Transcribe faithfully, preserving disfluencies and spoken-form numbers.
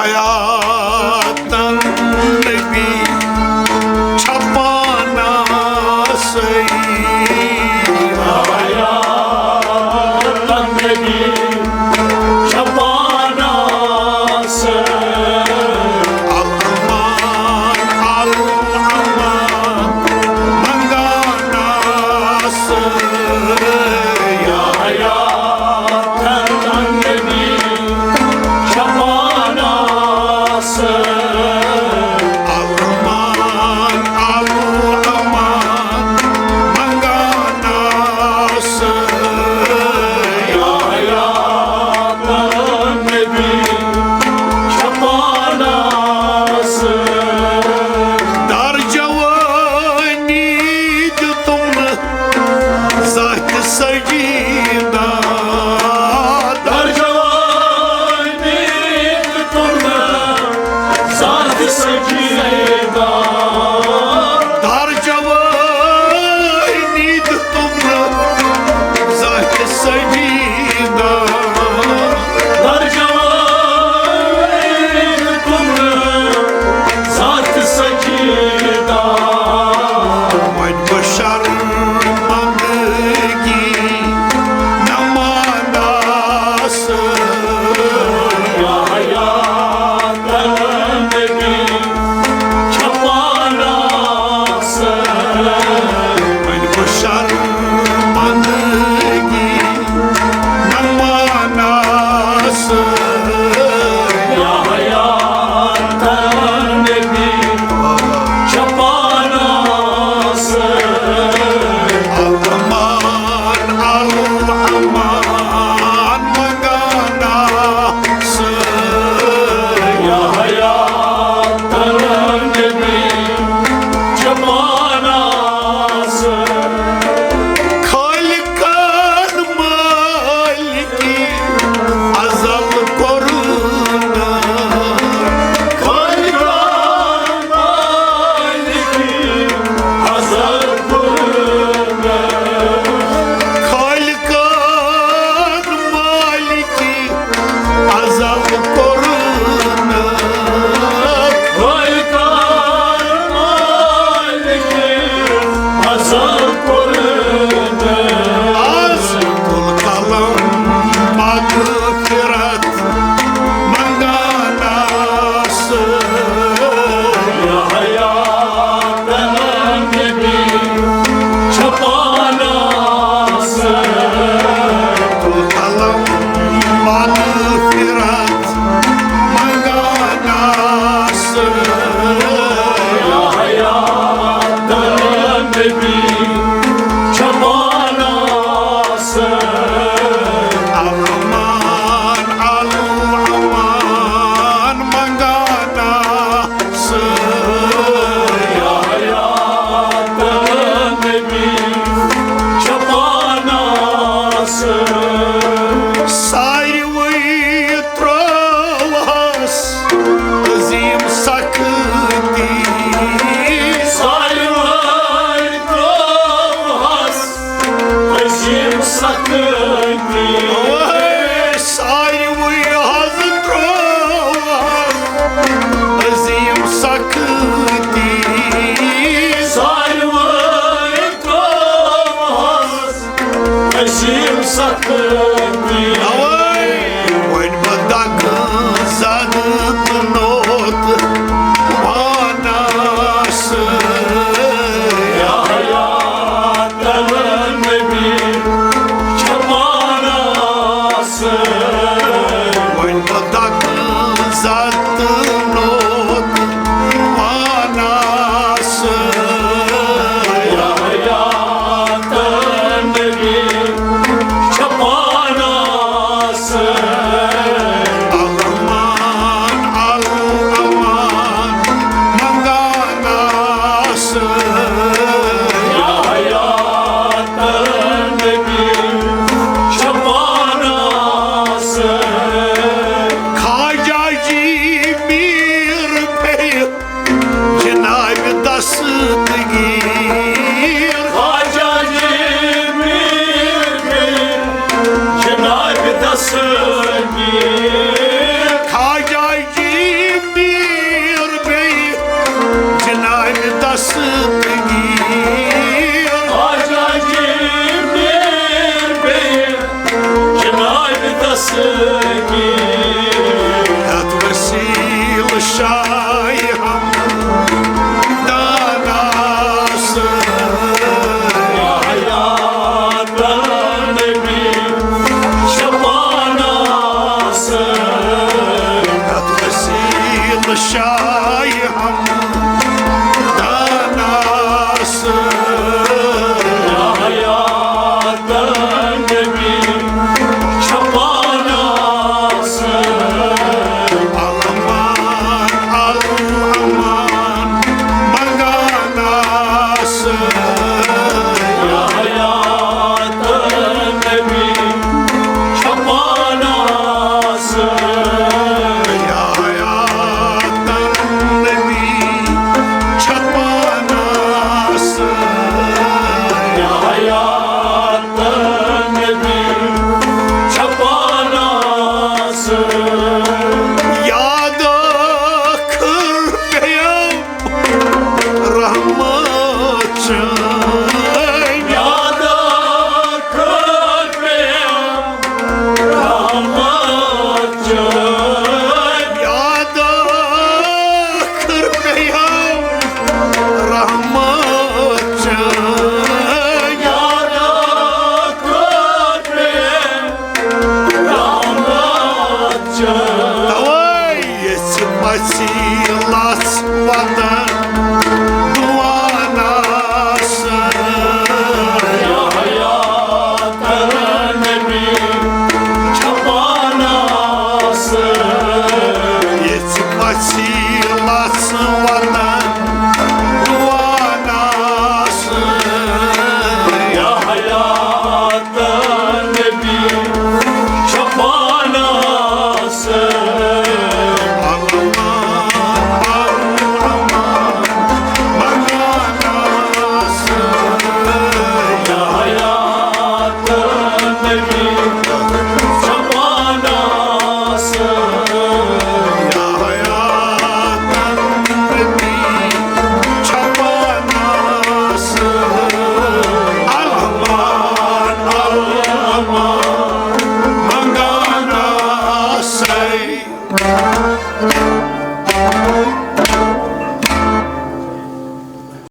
حیاتن نبی چھپاناسٕے۔ حیاتن نبی چھپاناسٕے۔ الامان، الامان، منگاناسٕے۔ یا حیاتن نبی چھپاناسٕے۔ الامان، الامان، منگاناسٕے۔ یا حیاتن نبی چھپاناسٕے۔ در جوانی دیُتُم نہٕ زانٛہہ تہِ سجیدہ۔ در جوانی دیُتُم نہٕ زانٛہہ تہِ سجیدہ۔ در جوانی دیُتُم نہٕ زانٛہہ تہِ سجیدہ۔ در جوانی دیُتُم نہٕ زانٛہہ تہِ سجیدہ۔ وۄنۍ بہٕ شرمندگی نماناسٕے۔ یا حیاتن نبی چھپاناسٕے۔ وۄنۍ بہٕ شرمندگی نماناسٕے۔ یا حیاتن نبی چھپاناسٕے۔ الامان، الامان، منگاناسٕے۔ یا حیاتن نبی چھپاناسٕے۔ خالقن مالکی ازل کوٚرُن۔ خالقن مالکی ازل کوٚرُن۔ خالقن مالکی ازل کوٚرُن۔ خالقن مالکی ازل کوٚرُن۔ از تُل قلم مغفرت منگاناسٕے۔ یا حیاتن نبی چھپاناسٕے۔ تُل قلم مغفرت منگاناسٕے۔ یا حیاتن نبی چھپاناسٕے۔ الامان، الامان، منگاناسٕے۔ یا حیاتن نبی چھپاناسٕے۔ ساروٕے ترٛووہس عظیم سختی۔ ساروٕے ترٛووہس عظیم سختی۔ اوے، ساروٕے حظ ترٛووہس عظیم سختی۔ ساروٕے ترٛووہس عظیم سختی۔ اوے، وۄنۍ بہٕ دگہٕ زدٕ تہٕ نوٚت پاناسٕے۔ یا حیاتن نبی چھپاناسٕے۔ وۄنۍ بہٕ دگہٕ زدٕ تہٕ نوٚت پاناسٕے۔ یا حیاتن نبی چھپاناسٕے۔ الامان، الامان، منگاناسٕے۔ یا حیاتن نبی چھپاناسٕے۔ خواجہ جی، می شاہ ہمدانس، یا حیات نبی شبانس، وسیل شاہ ہمدانس، یا حیات نبی شبانس، الامان الامان منگانس، یا حیات نبی شبانس، یا حیات نبی شبانس، یا حیات نبی شبانس، یاد ٲخٕر پیٚیَم رحمت چٲنۍ، یاد ٲخٕر پیٚیَم رحمت چٲنۍ، یاد ٲخٕر پیٚیَم رحمت چٲنۍ، یاد ٲخٕر پیٚیَم رحمت چٲنۍ۔ توے یژھِ پژھی لژھ وطن دُعانس، یا حیات نبی شبانس، یژھِ پژھی لژھ وطن دُعانس، یا حیات نبی شبانس، الامان الامان منگانس، یا حیات نبی